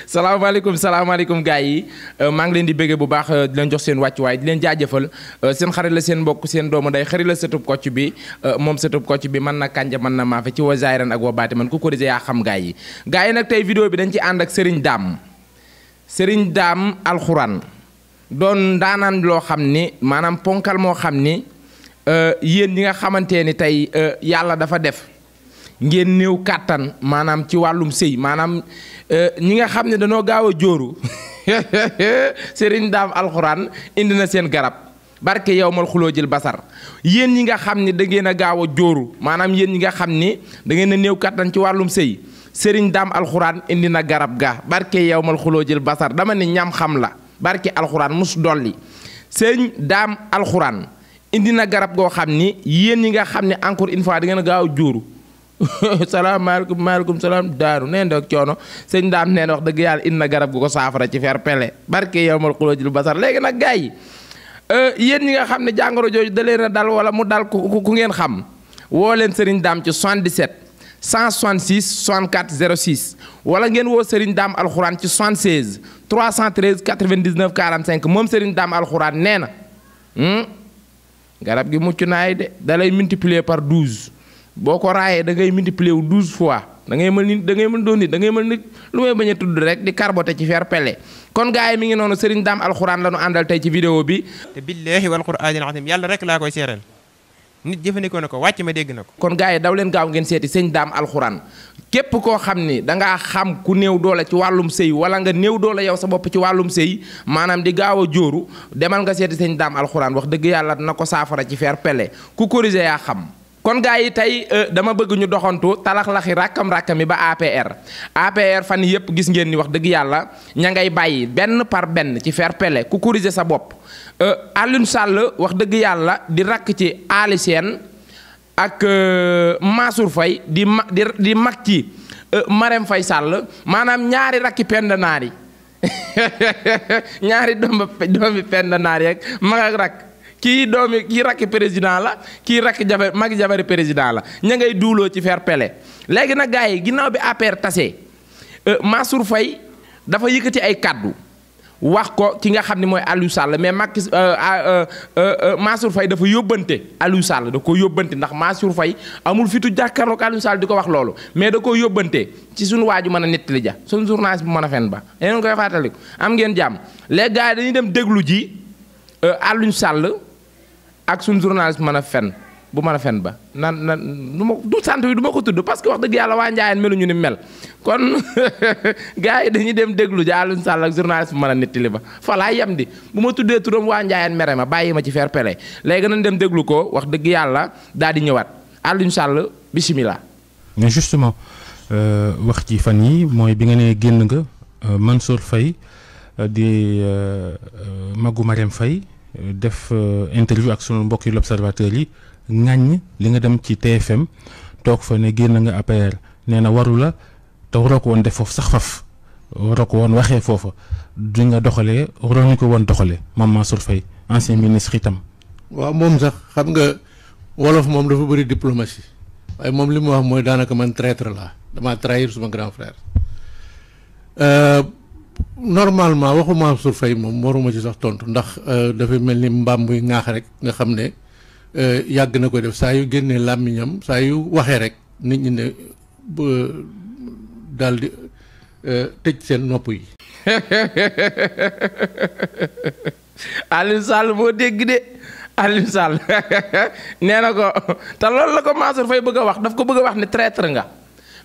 salaamaaleykum gars yi maa ngi leen di bëggee bu baax di leen jox seen wàccuwaay di leen jaajëfal seen xarit la seen mbokk seen doomu day xarit la sëtub kocc bi moom sëtub kocc bi mën na kànja mën na maafe ci wa zaahiran ak wa baati man ku ko yaa xam gars yi nag tey vidéo bi dañ ci ànd ak Serigne Dame alxuraan doon ndaanaan loo xam ni maanaam ponkal moo xam ni yéen ñi nga xamante ni tey yàlla dafa def ngeen néew kàttan maanaam ci wàllum sëy maanaam ñi nga xam ne dañoo gaaw a jóoru Serigne Dame alxuraan indi na seen garab barke yow mal xuloo jël basar yéen ñi nga xam ne da ngeen a gaaw a jóoru maanaam yéen ñi nga xam ni da ngeen a néew kàttan ci wàllum sëy Serigne Dame alxuraan indi na garab ga barke yow mal xuloo jël basar dama ne ñam xam la barke alxuraan mus dolli Serigne Dame alxuraan indi na garab goo xam ni yéen ñi nga xam ne encore une fois da ngeen a gaaw a jóoru salaamaaleykum maaleykum salaam daaru nee na ak coono sëñ Dame nee na wax dëgg yàlla indi na garab gu ko saafara ci fer pele barke yow mal xuloo jël basar léegi nag gars yi yéen ñi nga xam ne jàngoro jooju da leen a dal wala mu dal ku ngeen xam woo leen Serigne Dame ci 77 166 64 06 wala ngeen woo Serigne Dame alxuraan ci 76 313 99 45 moom Serigne Dame alxuraan nee na garab gi mucc naay de da lay multiplier par 12 boo ko raayee da ngay multiplier wu 12 fois da ngay mën nit da ngay mën doon nit da ngay mën nit lu may bañ a tudd rek di carboté ci fer pele kon gars yi mi ngi noonu Serigne Dame alxuraan la ñu àndal tey ci vidéo bi. te billaahi wal quraanil aziim yàlla rek laa koy seeral nit jëfandikoo na ko wàcc ma dégg na ko. kon gars yi daw leen gaaw ngeen seeti sëñ Dame alxuraan képp koo xam ni dangaa xam ku néew doole ci wàllum sëy wala nga néew doole yow sa bopp ci wàllum sëy maanaam di gaaw a jóoru demal nga seeti sëñ Dame alxuraan wax dëgg yàlla dina ko saafara ci fer pele ku corriger yaa xam. kon gars yi tey dama bëgg ñu doxantu talaxlaxi rakkam-rakkami ba APR fan yëpp gis ngeen ni wax dëgg yàlla ña ngay bàyyi benn par benn ci fer pele ku corriger sa bopp Alioune Sall wax dëgg yàlla di rakk ci Ali Sène ak Mansour Faye di mag ci Marème Faye Sall maanaam ñaari rakki pend naar yi ñaari doomi pend naar yi ak mag ak rakk kii rakki président la kii rakki magi jabari président la ña ngay duuloo ci fer pele léegi nag gars yi ginnaaw bi APR tasee Mansour Faye dafa yëkkati ay kàddu wax ko ki nga xam ne mooy Aliou Sall mais Mansour Faye dafa yóbbante Aliou Sall da ko yóbbante ndax Mansour Faye amul fitu jàkkaarloog Aliou Sall di ko wax loolu mais da ko yóbbante ci suñu waaju mën a nettali ja suñu journaliste bu mën a fen ba yéen koy fàttaliku am ngeen jàmm léegi gars yi dañuy dem déglu ji Aliou Sall ak suñu journaliste mën a fen bu mën a fen ba du sant wi du ma ko tudd parce que wax dëgg yàlla waa Njaayeen meluñu ni mel kon gars yi dañuy dem déglu ji Aliou Sall ak journaliste bu mën a nettali ba fa laa yem di bu ma tuddee turam waa Njaayeen mere ma bàyyi ma ci fer pele léegi nañ dem déglu ko wax dëgg yàlla daal di ñëwaat Aliou Sall bisimilah. mais justement wax ci fan yi mooy bi nga ne génn nga Mansour Faye di Magu Marème Faye def interview ak sunu mbokk yi l'observateur yi ŋàññ li nga dem ci TFM toog fa ne génn nga APR nee na waru la te waroo ko woon def foofu sax faf waroo ko woon waxee foofa di nga doxalee waroo ñu ko woon doxalee moom Mansour Faye ancien ministre itam. waaw moom sax xam nga wolof moom dafa bëri diplomatie waaye moom li mu wax mooy daanaka man traître laa damaa trahir suma grand frère. normalement waxu Mansour Faye moom waruma ci sax tontu ndax dafa mel ni mbaam buy ŋaax rek nga xam ne yàgg na ko def saa yu génnee làmmiñam saa yu waxee rek nit ñi ne daal di tëj seen nopp yi. Aliou Sall boo dégg de Aliou Sall nee na ko te loolu la ko Mansour Faye bëgg a wax daf ko bëgg a wax ne traître nga.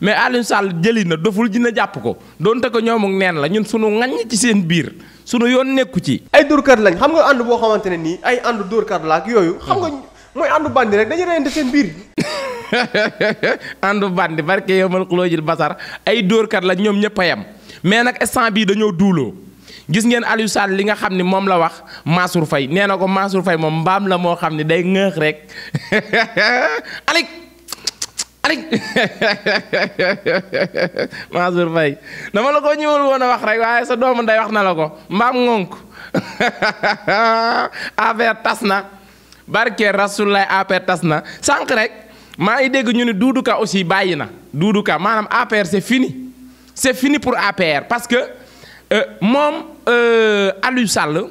mais Aliou Sall jëli na doful dina jàpp ko doonte ko ñoom ak neen la ñun sunu ŋaññ ci seen biir sunu yoon nekku ci. ay dóorkat lañ xam nga ànd boo xamante ne nii ay ànd dóorkat la ak yooyu. xam nga mooy àndu bandi rek dañuy reyante seen biir. àndu bandi barke yow mal xuloo jël basar ay dóorkat la ñoom ñëpp a yem mais nag instant bii dañoo duuloo gis ngeen Aliou Sall li nga xam ne moom la wax Mansour Faye nee na ko Mansour Faye moom mbaam la moo xam ne day ŋëex rek alik Mansour Faye dama la ko ñëwul woon a wax rek waaye sa doomu nday wax na la ko mbaam ngonk affaire tas na barke Rasulullah APR tas na sànq rek maa ngi dégg ñu ne Doudou Ka aussi bàyyi na Doudou Ka maanaam APR c'est fini c'est fini pour APR parce que moom Aliou Sall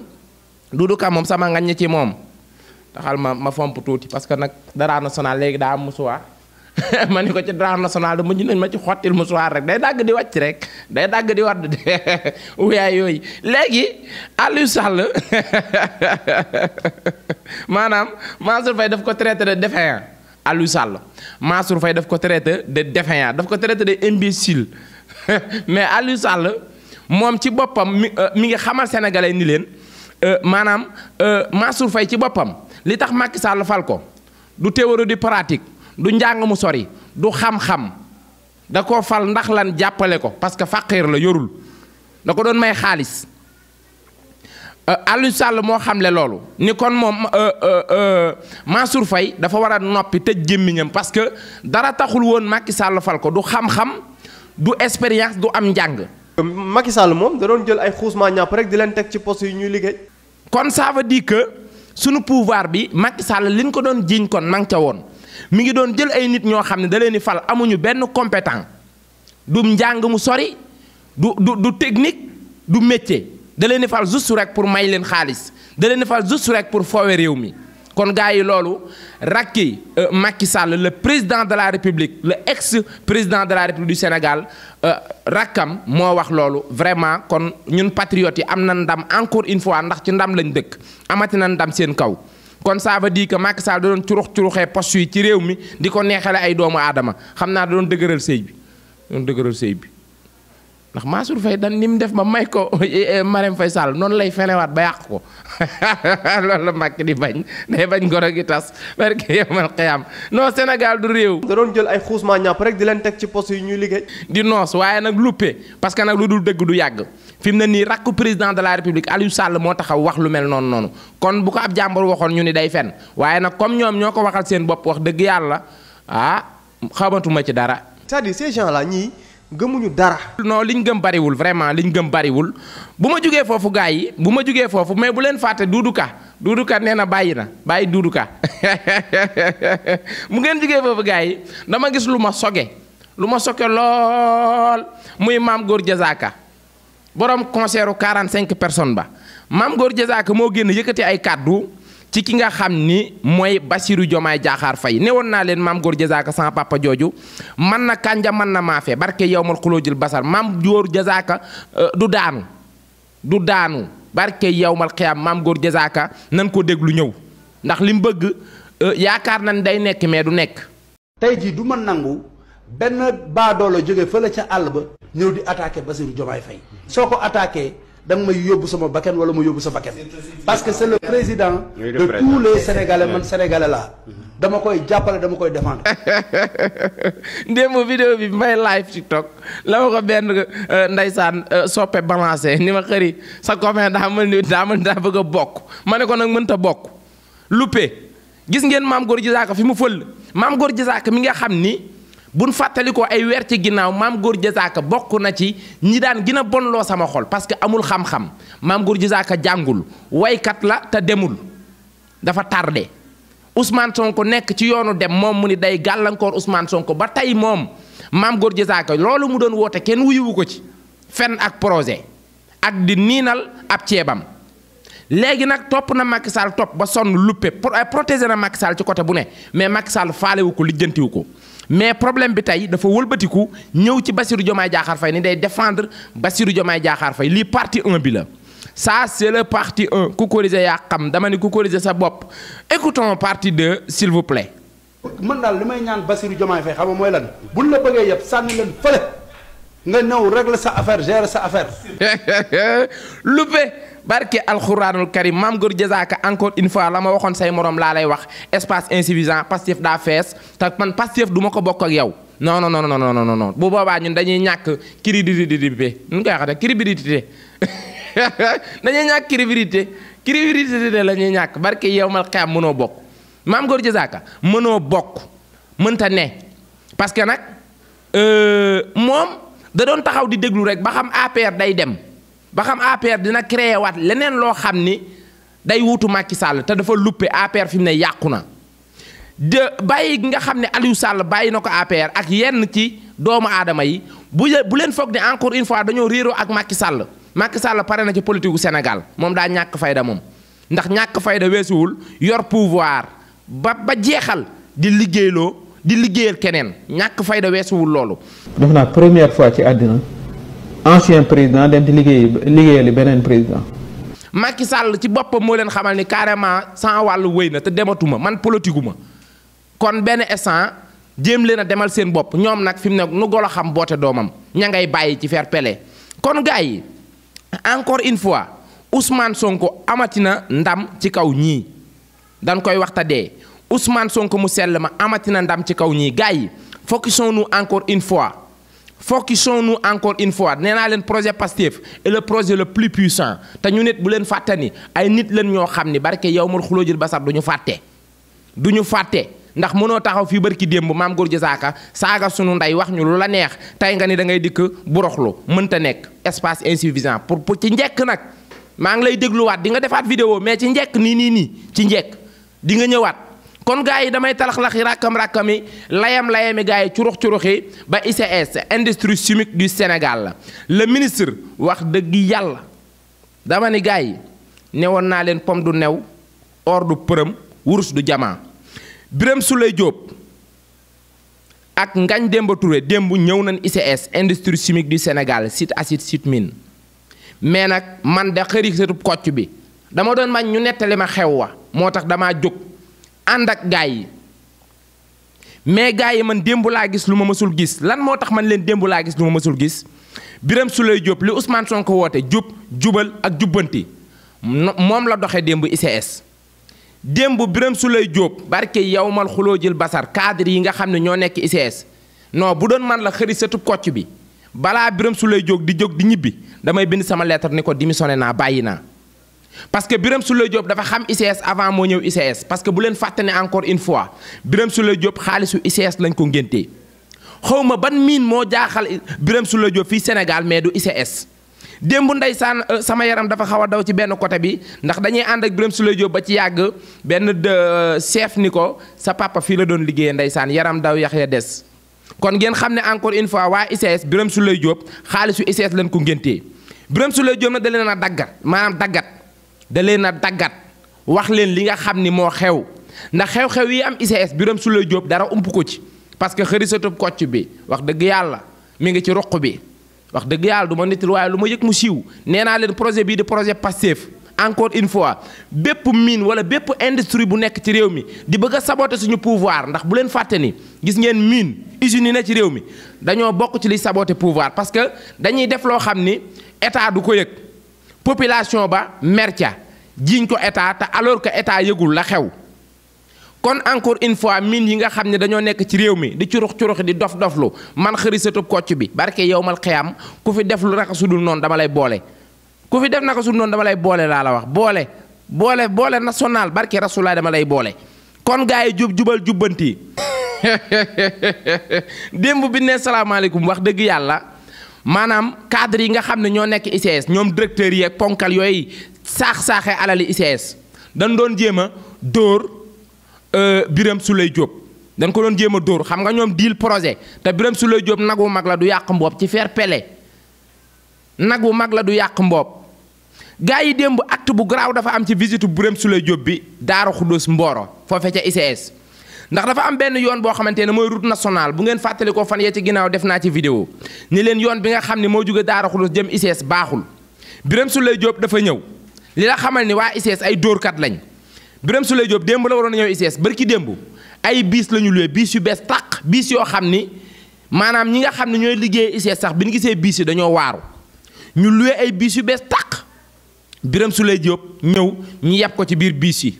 Doudou Ka moom sama ngañ ci moom taxal ma fomp tuuti parce que nag dara national léegi daa am musuwaar ma ni ko ci dara national da mujj nañ ma ci xottil musuwaar rek day dagg di wàcc rek day dagg di wadd de wuyaay yooyu léegi Aliou Sall maanaam Mansour Faye daf ko traité de défaillant Aliou Sall Mansour Faye daf ko traité de défaillant daf ko traité de imbécile mais Aliou Sall moom ci boppam mi ngi xamal sénégalais ni leen maanaam Mansour Faye ci boppam li tax Macky Sall fal ko du théorie du pratique du njàng mu sori du xam-xam da koo fal ndax lan jàppale ko parce que faqiir la yorul da ko doon may xaalis Aliou Sall moo xamle loolu ni kon moom Mansour Faye dafa war a noppi tëj gémmiñam parce que dara taxul woon Macky Sall fal ko du xam-xam du expérience du am njàng. Macky Sall moom da doon jël ay xuusmaa ñàpp rek di leen teg ci poste yi ñuy liggéey. kon ça veut dire que sunu pouvoir bi Macky Sall liñ ko doon jiiñ kon ma nga ca woon mi ngi doon jël ay nit ñoo xam ne da leen di fal amuñu benn compétent du njàng mu sori du technique du métier da leen di fal juste rek pour may leen xaalis da leen di fal juste rek pour foowe réew mi. kon gars yi loolu rakki Macky Sall le président de la République le ex-président de la République du Sénégal rakkam moo wax loolu vraiment kon ñun patriotes yi am na ndam encore une fois ndax ci ndam lañ dëkk amati na ndam seen kaw kon ça veut dire que Macky Sall da doon curuxee poste yi ci réew mi di ko neexale ay doomu aadama xam naa da doon dëgëral sëy bi ndax Mansour Faye dan ni mu def ba may ko Marème Faye Sall noonu lay fenewaat ba yàq ko loolu la Macky di bañ day bañ goro gi tas barke yomal xiyam non Sénégal du réew. da doon jël ay xuusmaa ñàpp rek di leen teg ci poste yi ñuy liggéey. di noos waaye nag luppe parce que nag lu dul dëgg du yàgg fi mu ne nii rakku président de la République Aliou Sall moo taxaw wax lu mel noonu kon bu ko ab jàmbur waxoon ñu ni day fen waaye nag comme ñoom ñoo ko waxal seen bopp wax dëgg yàlla xamatuma ci dara. c'est-à-dire ces gens là ñii. gëmuñu dara. non liñ gëm bariwul vraiment liñ gëm bariwul bu ma jugee foofu gars yi bu ma jugee foofu mais bu leen fàtte Doudou Ka nee na bàyyi Doudou Ka mu ngeen jugee foofu gars yi dama gis lu ma soge lool muy Mame Gor Diazaka borom concert 45 personnes ba Mame Gor Diazaka moo génn yëkkati ay kàddu ci ki nga xam ni mooy Bassirou Diomaye Diakhar Faye ne woon naa leen Mame Gor Diazaka sama papa jooju man na kànja man na maafe barke yawmal xulóojil basar Mame Gor Diazaka du daanu barke yawmal xiyaam Mame Gor Diazaka nan ko déglu ñëw ndax li mu bëgg yaakaar nañ day nekk mais du nekk. tey jii du ma nangu benn baadoola jóge fële ca àll ba ñëw di attaqué Bassirou Diomaye Faye soo ko attaqué da nga may yóbbu sama bakkan wala ma yóbbu sa bakkan parce que c'est le président de tous les Sénégalais man Sénégalais laa dama koy jàppale dama koy défendre. démb vidéo bi may live TikTok la ma ko benn ndeysaan soppe balancé ni ma xëri sa copain daa bëgg a bokk ma ne ko nag mënta bokk luppe gis ngeen Mame Gor Diazaka fi mu fël Mame Gor Diazaka mi nga xam ni buñ fàttali ko ay weer ci ginnaaw Mame Gor Diazaka bokk na ci ñi daan gën a bonloo sama xol parce que amul xam-xam Mame Gor Diazaka jàngul waykat la te demul dafa tardé Ousmane Sonko nekk ci yoonu dem moom mu ni day gàllankoor Ousmane Sonko ba tey moom Mame Gor Diazaka loolu mu doon woote kenn wuyuwu ko ci fen ak projet ak di niinal ab ceebam léegi nag topp na Macky Sall topp ba sonn luppe protéger na Macky Sall ci côté bu ne mais Macky Sall faalewu ko lijjantiwu ko mais problème bi tey dafa wëlbatiku ñëw ci Bassirou Diomaye Diakhar Faye ni day défendre Bassirou Diomaye Diakhar Faye lii partie 1 bi la ça c'est le partie 1 ku corriger yaa xam dama ni ku corriger sa bopp écoutons partie 2 s'il vous plaît. man daal li may ñaan Bassirou Diomaye Faye xam nga mooy lan buñ la bëggee yëpp sànni leen fële nga ñëw régler sa affaire gérer sa affaire. luppe barke alxuraanul karim Mame Gor Diazaka encore une fois la ma waxoon say morom laa lay wax espace insuffisant Pastef daa fees te man Pastef du ma ko bokk ak yow non bu boobaa ñun dañuy ñàkk crédibilité nu ñu koy waxee crédibilité dañuy ñàkk crédibilité la ñuy ñàkk barke yow mal xiyam mënoo bokk Mame Gor Diazaka mënoo bokk mënta ne parce que nag moom da doon taxaw di déglu rek ba xam APR day dem. ba xam APR dina créé waat leneen loo xam ni day wuutu Macky Sall te dafa luppe APR fi mu ne yàqu na de bàyyi gi nga xam ne Aliou Sall bàyyi na ko APR ak yenn ci doomu aadama yi bu leen foog ne encore une fois dañoo réeroo ak Macky Sall Macky Sall pare na ci politique gu Sénégal moom daa ñàkk fayda moom ndax ñàkk fayda weesuwul yor pouvoir ba jeexal di liggéeyal keneen ñàkk fayda weesuwul loolu. def naa première fois ci àddina ancien président dem di liggéeyali beneen président. Macky Sall ci boppam moo leen xamal ni carrément sans wàllu wéy na te dematuma man politique ma kon benn instant jéem leen a demal seen bopp ñoom nag fi mu ne nu golo xam boote doomam ña ngay bàyyi ci fair play kon gars yi encore une fois Ousmane Sonko amatina ndam ci kaw ñii dañ koy waxtadee Ousmane Sonko mu sell ma amatina ndam ci kaw ñii gars yi focusons-nous encore une fois nee naa leen projet Pastef est le projet le plus puissant te ñu nit bu leen fàtte ni ay nit leen ñoo xam ni barke yow mal xuloo jël basar du ñu fàtte ndax mënoo taxaw fii barki démb maam góor jasaaka saaga sunu ndey wax ñu lu la neex tey nga ni da ngay dikk buroxlu mënta nekk espace insuffisant pour ci njekk nag maa ngi lay dégluwaat di nga defaat vidéo mais ci njekk nii ci njekk di nga ñëwaat kon gars yi damay talax-laxi rakkam-rakkami layami gars yi curuxi ba ICS industrie chimique du Sénégal la le ministre wax dëgg yàlla dama ni gars yi newoon naa leen pomme du new or du përëm wurus du jamaa Birame Souleye Diop ak Ngagne Demba Touré démb ñëw nañ ICS industrie chimique du Sénégal site acide site mine mais nag man da xëri satub kocc bi dama doon mañ ñu nettali ma xew wa moo tax damaa jóg ànd ak gaay yi mais gaay yi man démb laa gis lu ma mësul gis lan moo tax man leen démb laa gis lu ma mësul gis Birame Souleye Diop li Ousmane Sonko woote jubal ak jubbanti moom la doxee démb ICS démb Birame Souleye Diop barke yow mal xuloo jël basar cadre yi nga xam ne ñoo nekk ICS non bu doon man la xëri satub kocc bi balaa Birame Souleye Diop di jóg di ñibbi damay bind sama lettre ni ko démissionné naa bàyyi naa parce que Birame Souleye Diop dafa xam ICS avant moo ñëw ICS parce que bu leen fàtte ne encore une fois Birame Souleye Diop xaalisu ICS lañ ko ngéntee xawma ban miin moo jaaxal Birame Souleye Diop fii Sénégal mais du ICS démb ndeysaan sama yaram dafa xaw a daw ci benn côté bi ndax dañuy ànd ak Birame Souleye Diop ba ci yàgg benn chef ni ko sa papa fii la doon liggéeyee ndeysaan yaram daw yax ya des kon ngeen xam ne encore une fois waa ICS Birame Souleye Diop xaalisu ICS lañ ko ngéntee Birame Souleye Diop nag da leen a daggat wax leen li nga xam ni moo xew ndax xew-xew yi am ICS Birame Souleye Diop dara ump ko ci parce que xëri satub kocc bi wax dëgg yàlla mi ngi ci roq bi wax dëgg yàlla du ma nitil waaye lu ma yëg mu siiw nee naa leen projet bii di projet Pastef encore une fois bépp mine wala bépp industrie bu nekk ci réew mi di bëgg a saboter suñu pouvoir ndax bu leen fàtte ni gis ngeen mine usines yi ne ci réew mi dañoo bokk ci liy saboter pouvoir parce que dañuy def loo xam ni état du ko yëg population ba merca jiiñ ko état te alors que état yëgul la xew kon encore une fois mine yi nga xam ne dañoo nekk ci réew mi di curux di dof-doflu man xëri satub kocc bi barke yow mal xiyam ku fi def lu naka sudul noonu dama lay boole ku fi def naka sudul noonu dama lay boole laa la wax boole national barke rasulaay dama lay boole kon gars yi jubal jubbanti démb bi ne salaamaaleykum wax dëgg yàlla maanaam cadre yi nga xam ne ñoo nekk ICS ñoom directeurs yi ak ponkal yooyu saaxee alali ICS dañ doon jéem a dóor Birame Souleye Diop dañ ko doon jéem a dóor xam nga ñoom deal projet te Birame Souleye Diop nag wu mag la du yàq mboob ci fair play nag wu mag la du yàq mboob gars yi démb acte bu garaaw dafa am ci visite Birame Souleye Diop bi Daaru Xuddoos Mboro foofee ca ICS ndax dafa am benn yoon boo xamante ne mooy route nationale bu ngeen fàttali ko fan yee ci ginnaaw def naa ci vidéo ni leen yoon bi nga xam ne moo jóge Daaru Xuddoos jëm ICS baaxul Birame Souleye Diop dafa ñëw li la xamal ni waa ICS ay dóorkat lañ Birame Souleye Diop démb la waroon a ñëw ICS barki démb ay biis la ñu luwee biis yu bees tàq biis yoo xam ni maanaam ñi nga xam ne ñooy liggéey ICS sax bi ñu gisee biis yi dañoo waaru ñu luwee ay biis yu bees tàq Birame Souleye Diop ñëw ñu yeb ko ci biir biis yi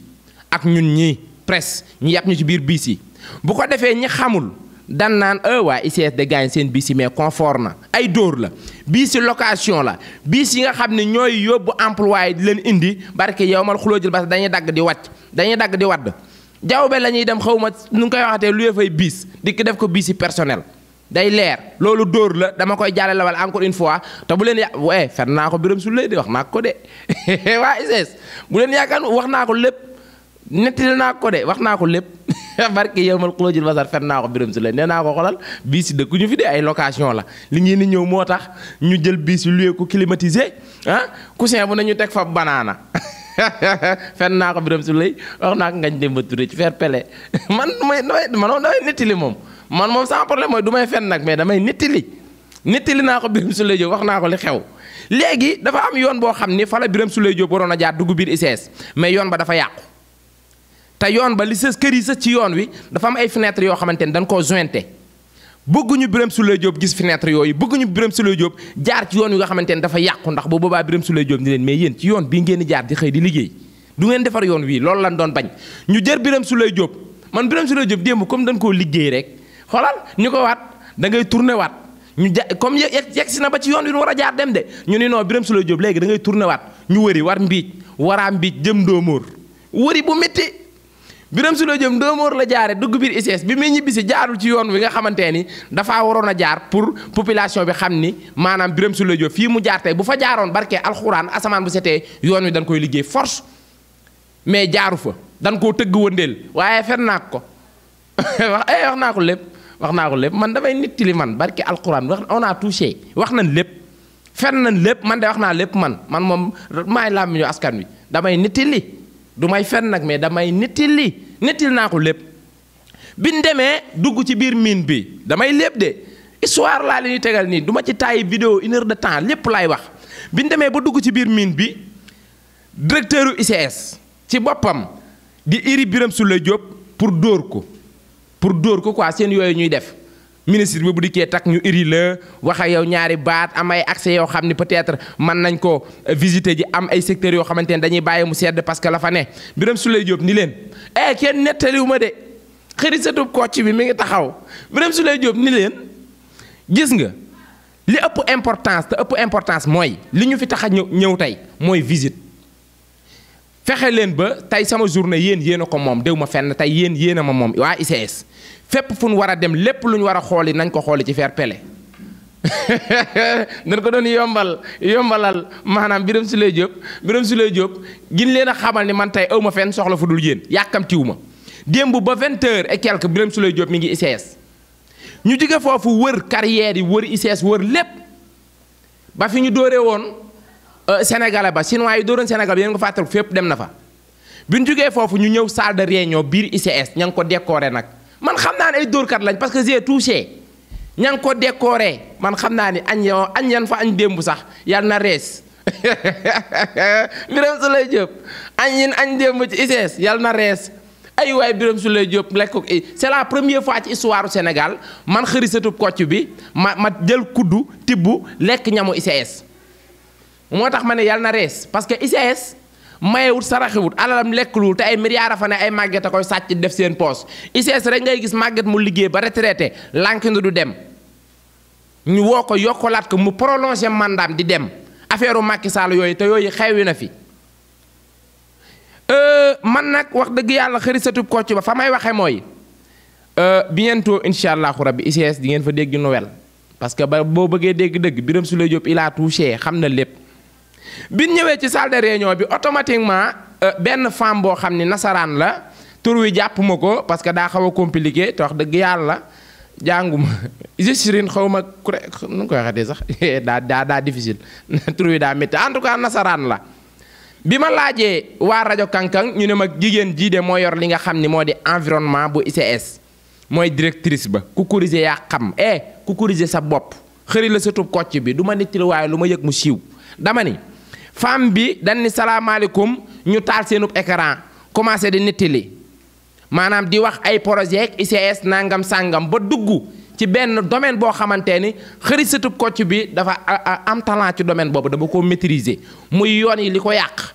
ak ñun ñii presse ñu yeb ñu ci biir biis yi bu ko defee ñi xamul dan naan waa ICS de gaañ seen biis yi mais confort na ay dóor la biis yi location la biis yi nga xam ne ñooy yóbbu employé di leen indi barke yow mal xuloo jël parce que dañuy dagg di wadd jawbe la ñuy dem xaw ma nu ngi koy waxatee luy fay biis di ko def ko biis yi personnel day leer loolu dóor la dama koy jàllale wala encore une fois te bu leen fen naa ko Birame Souleye di wax naa ko de waa ICS bu leen yaakaar wax naa ko lépp nettali naa ko de wax naa ko lépp barke yowmal xulóojul basar fen naa ko Birame Souleye nee naa ko xolal biis yi dëkku ñu fi de ay location la li ngeen di ñëw moo tax ñu jël biis yi loué ko climatisé ah coussin bu nañu teg fa banaana fen naa ko Birame Souleye wax naa ko Ngagne Demba Touré ci fair play man damay nettali moom man moom sans problème mooy du may fen nag mais damay nettali naa ko Birame Souleye Diop wax naa ko li xew léegi dafa am yoon boo xam ni fa la Birame Souleye Diop waroon a jaar dugg biir ICS mais yoon ba dafa yàqu te yoon ba li sës kër yi sës ci yoon wi dafa am ay fenêtre yoo xamante ni dañ koo jointé bëgguñu Birame Souleye Diop gis fenêtre yooyu bëgguñu Birame Souleye Diop jaar ci yoon wi nga xamante ni dafa yàqu ndax bu boobaa Birame Souleye Diop ni leen mais yéen ci yoon bii ngeen di jaar di xëy di liggéey du ngeen defar yoon wii loolu lañ doon bañ ñu jër Birame Souleye Diop man Birame Souleye Diop démb comme dañ koo liggéey rek xoolal ñu ko waat da ngay tourné waat ñu comme yegg si na ba ci yoon wi war a jaar dem de ñu ni non Birame Souleye Diop léegi da ngay tourné waat ñu wëri war mbiij waraa mbiij jëm Ndoomoor wëri bu métti Birame Souleye Diop Ndoomoor la jaare dugg biir ICS bi muy ñibbisi jaarul ci yoon wi nga xamante ni dafaa waroon a jaar pour population bi xam ni maanaam Birame Souleye Diop fii mu jaar tey bu fa jaaroon barke alxuraan asamaan bu setee yoon wi dañ koy liggéey force mais jaaru fa dañ koo tëgg wëndeel waaye fen naa ko wax naa ko lépp man damay nittali man barke alxuraan wax on a touché wax nañ lépp fen nañ lépp man de wax naa lépp man moom maay làmmiñu askan wi damay nittali du may fen nag mais damay nittil naa ko lépp biñ demee dugg ci biir mine bi damay lépp de histoire laa li ñuy tegal nii du ma ci tàyyi vidéo 1 heure de temps lépp laay wax biñ demee ba dugg ci biir mine bi directeur u ICS ci boppam di iri Birame Souleye Diop pour dóor ko quoi seen yooyu ñuy def ministre bi bu dikkee tak ñu iri la wax ak yow ñaari baat am ay accès yoo xam ni peut-être mën nañ ko visiter ji am ay secteurs yoo xamante ne dañuy bàyyi mu sedd parce que la fa ne Birame Souleye Diop ni leen kenn nettaliwu ma de xëri satub Kocc bi mi ngi taxaw Birame Souleye Diop ni leen gis nga li ëpp importance mooy li ñu fi tax a ñëw tey mooy visite fexe leen ba tey sama journée yéen a ko moom déw ma fenn tey yéen a ma moom waa ICS fépp fu ñu war a dem lépp lu ñu war a xooli nañ ko xooli ci fair play dañ ko doon yombalal maanaam Birame Souleye Diop gin leen a xamal ni man tey aw ma fenn soxla fu dul yéen yàkkamtiwu ma démb ba 20h et quelque Birame Souleye Diop mi ngi ICS ñu jóge foofu wër carrière yi wër ICS wër lépp ba fi ñu dóoree woon Sénégalais ba chinois yi dóoroon Sénégal bi yéen nga fàttaliku fépp dem na fa bi ñu jógee foofu ñu ñëw salle de réunion biir ICS ña ngi ko décoré nag man xam naa ne ay dóorkat lañ parce que j'ai touché ña ngi ko décoré man xam naa ni añ yan fa añ démb sax yàlla na rees Birame Souleye Diop añ démb ci ICS yàlla na rees ay waay Birame Souleye Diop lekk ko c'est la première fois ci histoire Sénégal man xëri satub Kocc bi ma jël kuddu tibb lekk ñamu ICS moo tax ma ne yàlla na rees parce que ICS mayewut saraxewut alalam lekkluwul te ay milliards a fa ne ay màgget a koy sàcc def seen poos ICS rek ngay gis màgget mu liggéey ba retraité lànk na du dem ñu woo ko yokkalaat ko mu prolongé mandaam di dem affaire u Macky Sall yooyu te yooyu xewi na fi man nag wax dëgg yàlla xëri satub Kocc ba fa may waxee mooy bientôt incha allahu rabbi ICS di ngeen fa dégg Noël parce que ba boo bëggee dégg dëgg Birame Souleye Diop il a touché xam na lépp bi ñëwee ci salle de réunion bi automatiquement benn femme boo xam ni nasaraan la tur wi jàpp ma ko parce que daa xaw a compliqué te wax dëgg yàlla jànguma Jusrine xaw ma nu nga koy waxatee sax daa difficile tur wi daa métti en tout cas nasaraan la bi ma laajee waa rajo Kankang ñu ne ma jigéen jii de moo yor li nga xam ni moo di environnement bu ICS mooy directrice ba ku corriger yaa xam ku corriger sa bopp xëri la satub Kocc bi du ma nettali waaye lu ma yëg mu siiw dama ni femme bi dañ ni salaamaaleykum ñu taal seenub écran commencé di nettali maanaam di wax ay projet ICS nangam sàngam ba dugg ci benn domaine boo xamante ni xëri satub Kocc bi dafa am talent ci domaine boobu dama ko maîtriser muy yoon yi li ko yàq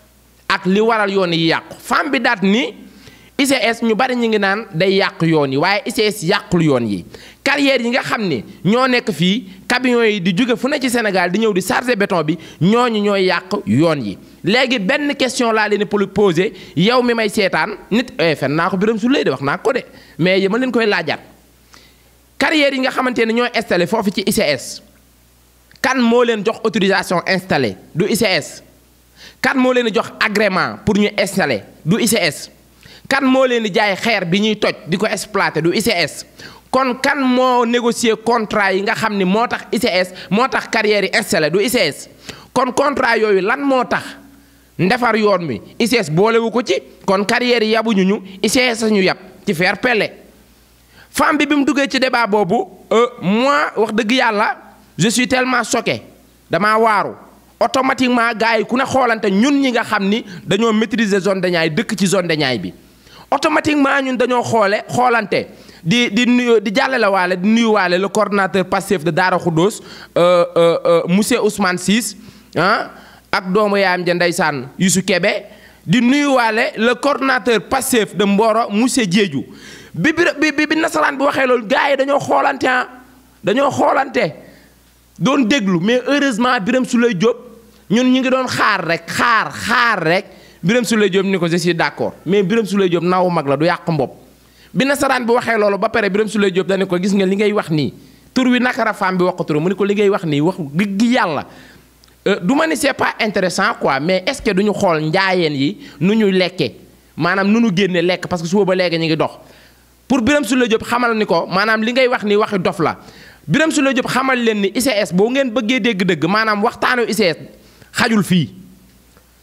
ak li waral yoon yi yàqu femme bi daat ni ICS ñu bari ñu ngi naan day yàq yoon yi waaye ICS yàqul yoon yi carrière yi nga xam ni ñoo nekk fii camions yi di jóge fu ne ci Sénégal di ñëw di charger béton bi ñooñu ñooy yàq yoon yi léegi benn question laa leen posé yow mi may seetaan nit fen naa ko Birame Souleye de wax naa ko de mais ma leen koy laajaat carrière yi nga xamante ne ñooy installé foofu ci ICS kan moo leen jox autorisation installé du ICS kan moo leen jox agrément pour ñu installer du ICS kan moo leen di jaay xeer bi ñuy toj di ko exploiter du ICS kon kan moo négocier contrat yi nga xam ni moo tax ICS moo tax carrière yi installé du ICS kon contrat yooyu lan moo tax ndefar yoon mi ICS boolewu ko ci kon carrière yi yabuñu ñu ICS ñu yab ci faire pelle femme bi mu duggee ci débat boobu moi wax dëgg yàlla je suis tellement choqué damaa waaru automatiquement gars yi ku ne xoolante ñun ñi nga xam ni dañoo maîtriser zone de Niayes dëkk ci zone de Niayes bi automatiquement ñun dañoo xoolante di nuyu di jàllale waale di nuyuwaale le coordonnateur Pastef de Daara Khoudoss monsieur Ousmane Ciss ak doomu yaayam ja ndeysaan Youssou Kébé di nuyuwaale le coordonnateur Pastef de Mboro monsieur Diédhiou bi nasaraan bi waxee loolu gars yi dañoo xoolante doon déglu mais heureusement Birame Souleye Diop ñun ñu ngi doon xaar rek Birame Souleye Diop ni ko je suis d'accord mais Birame Souleye Diop naawu mag la du yàq mbopp bi nasaraan bi waxee loolu ba pare Birame Souleye Diop dañu ko gis nga li ngay wax nii tur wi nakara femme bi wax ko tur mu ni ko li ngay wax nii wax dëgg yàlla du ma ni c'est pas intéressant quoi mais est-ce que duñu xool njaayeen yi nu ñuy lekkee maanaam nu ñu génne lekk parce que suba ba léegi ñu ngi dox pour Birame Souleye Diop xamal ni ko maanaam li ngay wax nii waxi dof la Birame Souleye Diop xamal leen ni ICS boo ngeen bëggee dégg-dëgg maanaam waxtaanu ICS xajul fii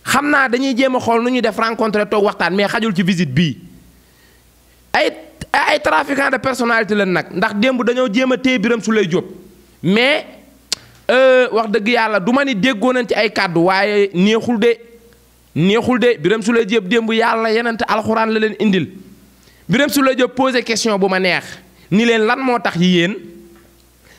xam naa dañuy jéem a xool nu ñuy def rencontre toog waxtaan mais xajul ci visite bii ay trafiquant de personnalité leen nag ndax démb dañoo jéem a téye Birame Souleye Diop mais wax dëgg yàlla du ma ni déggoo nañ ci ay kàddu waaye neexul de Birame Souleye Diop démb yàlla yenente alxuraan la leen indil Birame Souleye Diop posé question bu ma neex ni leen lan moo tax yéen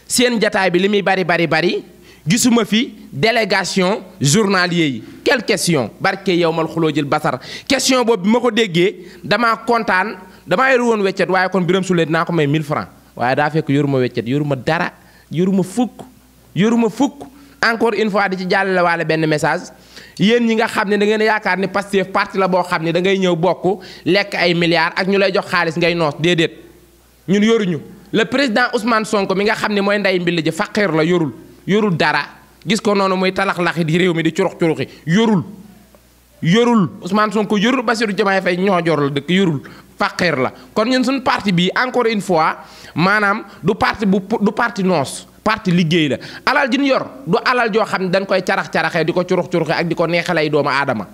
seen jataay bi li muy bari gisuma fi délégation journalier yi quelle question barke yow mal xuloo jël basar question boobu bi ma ko déggee damaa kontaan damaa yoru woon weccet waaye kon Birame Souleye dinaa ko may 1000 francs waaye daa fekk yoruma weccet yoruma dara yoruma fukk encore une fois di ci jàllale waale benn message yéen ñi nga xam ne da ngeen yaakaar ni Pastef parti la boo xam ne da ngay ñëw bokk lekk ay milliards ak ñu lay jox xaalis ngay noos déedéet ñun yoruñu le président Ousmane Sonko mi nga xam ne mooy nday mbill ji faqir la yorul dara gis ko noonu muy talax-laxi di réew mi di curux-curuxi yorul Ousmane Sonko yorul Bassirou Diomaye Faye ñoo jor la dëkk yorul faqir la kon ñun suñu parti bi encore une fois maanaam du parti noos parti liggéey la alal ji ñu yor du alal joo xam ne dañ koy carax-caraxee di ko curux-curuxi ak di ko neexalay doomu aadama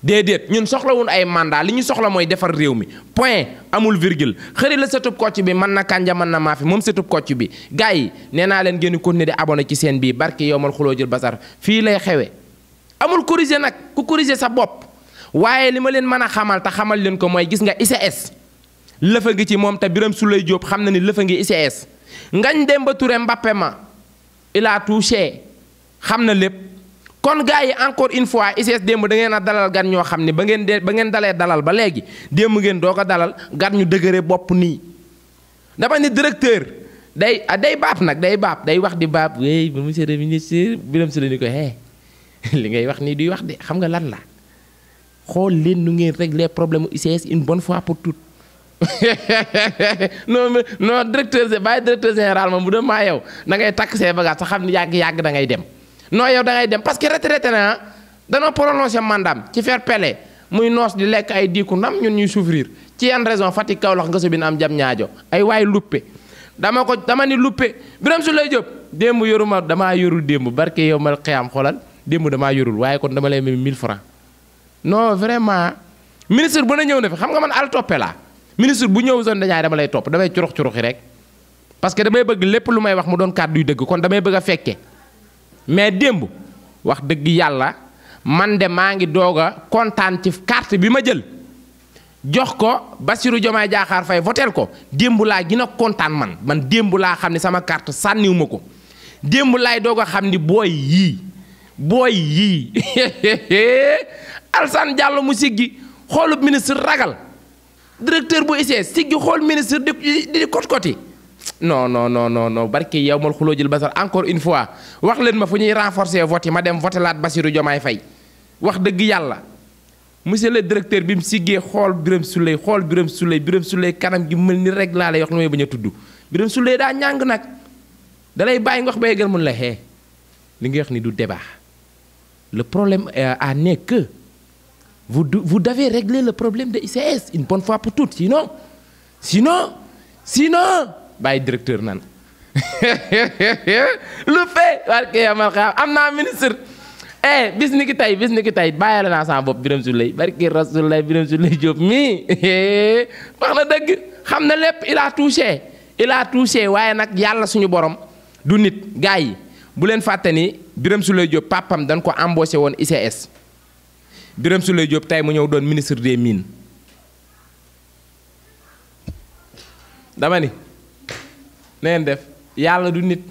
déedéet ñun soxlawun ay mandat li ñu soxla mooy defar réew mi point amul virgule xëri la setub kocc bi mën na kànja mën na maafi moom setub kocc bi gars yi nee naa leen ngeen continuer di abonné ci seen bii barke yow mal xuloo jël basar fii lay xewe amul corriger nag ku corriger sa bopp waaye li ma leen mën a xamal te xamal leen ko mooy gis nga ICS lëfa ngi ci moom te Birame Souleye Diop xam na ni lëfa ngi ICS Ngagne Demba Touré Mbappé ma il a touché xam na lépp kon gars yi encore une fois ICS démb da ngeen a dalal gan ñoo xam ne ba ngeen dalee dalal ba léegi démb ngeen doo ko dalal gan ñu dëgëre bopp nii dama ni directeur day baab nag day wax di baab wey monsieur le ministre Birame Souleye ni ko li ngay wax nii duy wax de xam nga lan la xool leen nu ngeen régler problème ICS une bonne fois pour toutes non directeur général moom bu dem maa yow da ngay takk see bagage sa xam ni yàgg da ngay dem non yow da ngay dem parce que retraité na danoo prolongé mandaam ci faire pele muy noos di lekk ay diiku ndam ñun ñuy souffrir ci yan raison Fatick Kaolack nga sobin am jam ñaajo ay waay luppe dama ni luppe Birame Souleye Diop démb yoruma damaa yorul démb barke yow mal xiyam xoolal démb damaa yorul waaye kon dama lay may 1000 francs non vraiment ministre bu na ñëw na fi xam nga man al toppe laa ministre bu ñëw zone de Niayes dama lay topp damay curux-curuxi rek parce que damay bëgg lépp lu may wax mu doon kàddu yu dëgg kon damay bëgg a fekke mais démb wax dëgg yàlla man de maa ngi doog a kontaan ci carte bi ma jël jox ko Bassirou Diomaye Diakhar Faye votel ko démb laa gën a kontaan man démb laa xam ne sama carte sànniwuma ko démb laay doog a xam ni booy yii Alassane Diallo mu siggi xoolub ministre ragal directeur bu ICS siggi xool ministre di kot-koti non barke yow mal xuloo jël basar encore une fois wax leen ma fu ñuy renforcer vote yi ma dem voté laat Bassirou Diomaye Faye wax dëgg yàlla monsieur le directeur bi mu siggee xool Birame Souleye kanam gi mel ni rek laa lay wax lu may bañ a tudd Birame Souleye daa ñàng nag dalay bàyyi nga wax ba yeggal mun la li nga wax ni du débat le problème n'est que vous devez régler le problème de ICS une bonne fois pour toutes sinon bàyyi directeur nan lu fait barke yamal xam am naa ministre bis ni ki tey bàyyale naa sama bopp Birame Souleye barke Rasulullah Birame Souleye Diop mii wax na dëgg xam na lépp il a touché waaye nag yàlla suñu borom du nit gars yi bu leen fàtte ni Birame Souleye Diop papam dañ ko embauché woon ICS Birame Souleye Diop tey mu ñëw doon ministre des mines dama ni neen def yàlla du nit